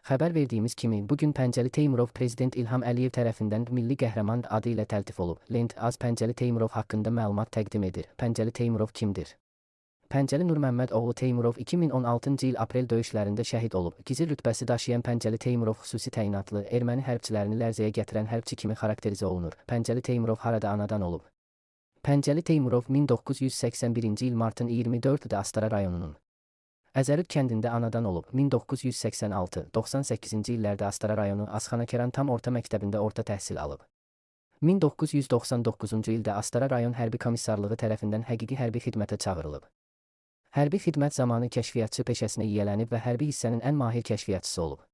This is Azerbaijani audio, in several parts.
Xəbər verdiyimiz kimi, bu gün Pəncəli Teymurov prezident İlham Əliyev tərəfindən milli qəhrəman adı ilə təltif olub. Lent Az Pəncəli Teymurov haqqında məlumat təqdim edir. Pəncəli Teymurov kimdir? Pəncəli Nurməmməd oğlu Teymurov 2016-cı il aprel döyüşlərində şəhid olub. Gizir rütbəsi daşıyan Pəncəli Teymurov xüsusi təyinatlı erməni hərbçilərini lərzəyə gətirən hərbçi kimi xarakterizə olunur. Pəncəli Teymurov harada anadan olub? Pəncəli Teymurov 1981-ci il martın 24-də Astara rayonunun Əzərüd kəndində anadan olub. 1986-98-ci illərdə Astara rayonu Asxanakəran tam orta məktəbində orta təhsil alıb. 1999-cu ildə Astara rayon hərbi komissarlığı tərəfindən həqiqi hərbi xidmətə çağırılıb. Hərbi xidmət zamanı kəşfiyyatçı peşəsinə yiyələnib və hərbi hissənin ən mahir kəşfiyyatçısı olub.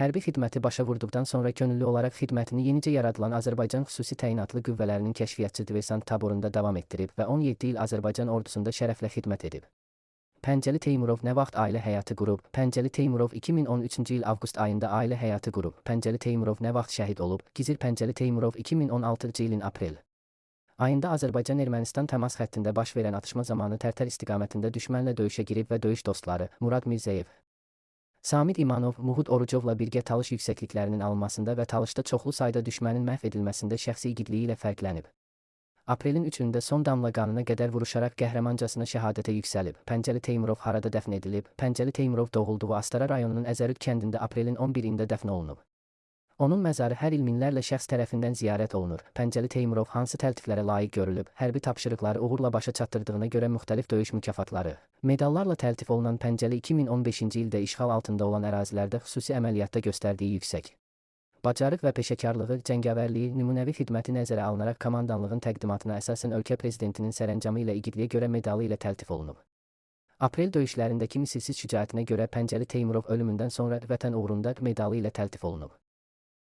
Hərbi xidməti başa vurduqdan sonra könüllü olaraq xidmətini yenicə yaradılan Azərbaycan xüsusi təyinatlı qüvvələrinin kəşfiyyatçı diversant taborunda davam etdirib və 17 il Azərbaycan ordusunda şərəflə xidmət edib. Pəncəli Teymurov nə vaxt ailə həyatı qurub? Pəncəli Teymurov 2013-cü il avqust ayında ailə həyatı qurub. Pəncəli Teymurov nə vaxt şəhid olub? Gizir Pəncəli Teymurov 2016-cı ilin aprel ayında Azərbaycan-Ermənistan təmas xəttində baş verən atışma zamanı Tərtər istiqamətində düşmənlə döyüşə girib və döyüş dostları Murad Mirzəyev, Samid İmanov, Muhud Orucovla birgə Talış yüksəkliklərinin alınmasında və Talışda çoxlu sayda düşmənin məhv edilməsində şəxsi igidliyi ilə fərqlənib. Aprelin 3-ündə son damla qanına qədər vuruşaraq qəhrəmancasına şəhadətə yüksəlib. Pəncəli Teymurov harada dəfn edilib? Pəncəli Teymurov doğulduğu Astara rayonunun Əzərüd kəndində aprelin 11-də dəfn olunub. Onun məzarı hər il minlərlə şəxs tərəfindən ziyarət olunur. Pəncəli Teymurov hansı təltiflərə layiq görülüb? Hərbi tapşırıqları uğurla başa çatdırdığına görə müxtəlif döyüş mükafatları, medallarla təltif olunan Pəncəli 2015-ci ildə işğal altında olan ərazilərdə xüsusi əməliyyatda göstərdiyi yüksək bacarıq və peşəkarlığı, cəngavərliyi, nümunəvi xidməti nəzərə alınaraq komandanlığın təqdimatına əsasən ölkə prezidentinin sərəncamı ilə igidliyə görə medalı ilə təltif olunub. Aprel döyüşlərindəki misilsiz şücaətinə görə Pəncəli Teymurov ölümündən sonra Vətən uğrunda medalı ilə təltif olunub.